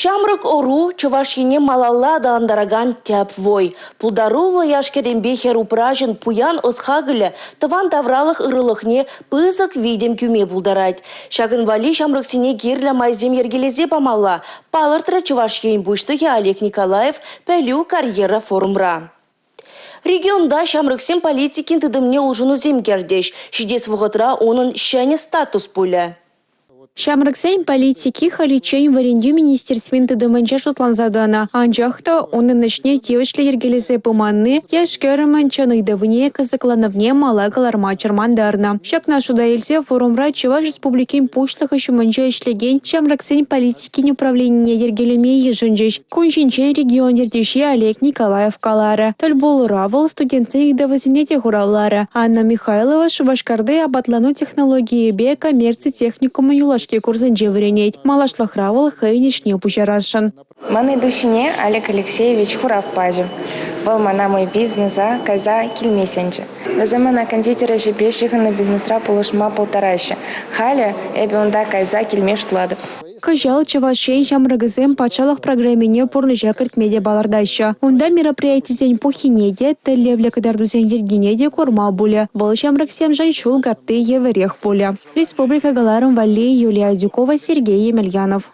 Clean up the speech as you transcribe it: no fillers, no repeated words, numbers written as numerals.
Ҫамрӑк ӑру Чӑваш Ене малалла аталантаракан тӗп вӑй. Пултаруллӑ яш-кӗрӗмпе хӗр-упраҫӑн пуян ӑс-хакӑлӗ тӑван тавралӑх ырӑлӑхне пысӑк витӗм кӳме пултарать. Ҫакӑн валли ҫамрӑксене кирлӗ майсем йӗркелесе памалла, палӑртрӗ Чӑваш Ен Пуҫлӑхӗ Олег Николаев «Пӗлӳ карьера» форумра. Регионта ҫамрӑксен политикин тытӑмне улшӑнусем кӗртӗҫ. Ҫитес вӑхӑтра унӑн ҫӗнӗ статус пулӗ. Ҫамрӑксен политики халиччен вӗрентӳ министерствин тытӑмӗнче шутланса тӑнӑ. Анчах та унӑн ӗҫне тивӗҫлӗ йӗркелесе пыманни яш-кӗрӗмӗн чӑн ыйтӑвне, кӑсӑкланӑвне мала кӑларма чӑрмантарнӑ. Ҫакна шута илсе форумра Чӑваш Республикин Пуҫлӑхӗ ҫумӗнче ӗҫлекен ҫамрӑксен политикин управленине йӗркелеме йышӑнчӗҫ. Кун ҫинчен регион ертӳҫи Олег Николаев каларӗ. Тӗл пулура вӑл студентсен ыйтӑвӗсене те хуравларӗ. Анна Михайлова Шупашкарти апатлану технологийӗпе коммерци техникумӗн юлашки курсӗнче вӗренет. Малашлӑхра вӑл хӑйӗн ӗҫне пуҫарасшӑн. Ман ыйту ҫине Олег Алексеевич хурав пачӗ. Вӑл мана мой бизнеса кайса килме сӗнчӗ. Вӗсем мана кондитер ӗҫӗпе ҫыхӑннӑ бизнесра пулӑшма пултараҫҫӗ. Халӗ эпӗ унта кайса килме шутлатӑп. Кӑҫал Чӑваш Ен ҫамрӑкӗсем патшалӑх программине пурнӑҫа кӗртме те палӑртаҫҫӗ. Унта мероприятисен пуххине те, тӗллевлӗ кӑтартусен йӗркине те курма пулӗ. Вӑл ҫамрӑксемшӗн ҫул картти евӗрех пулӗ. Республика кӑларӑм валли Юлия Адюкова, Сергей Емельянов.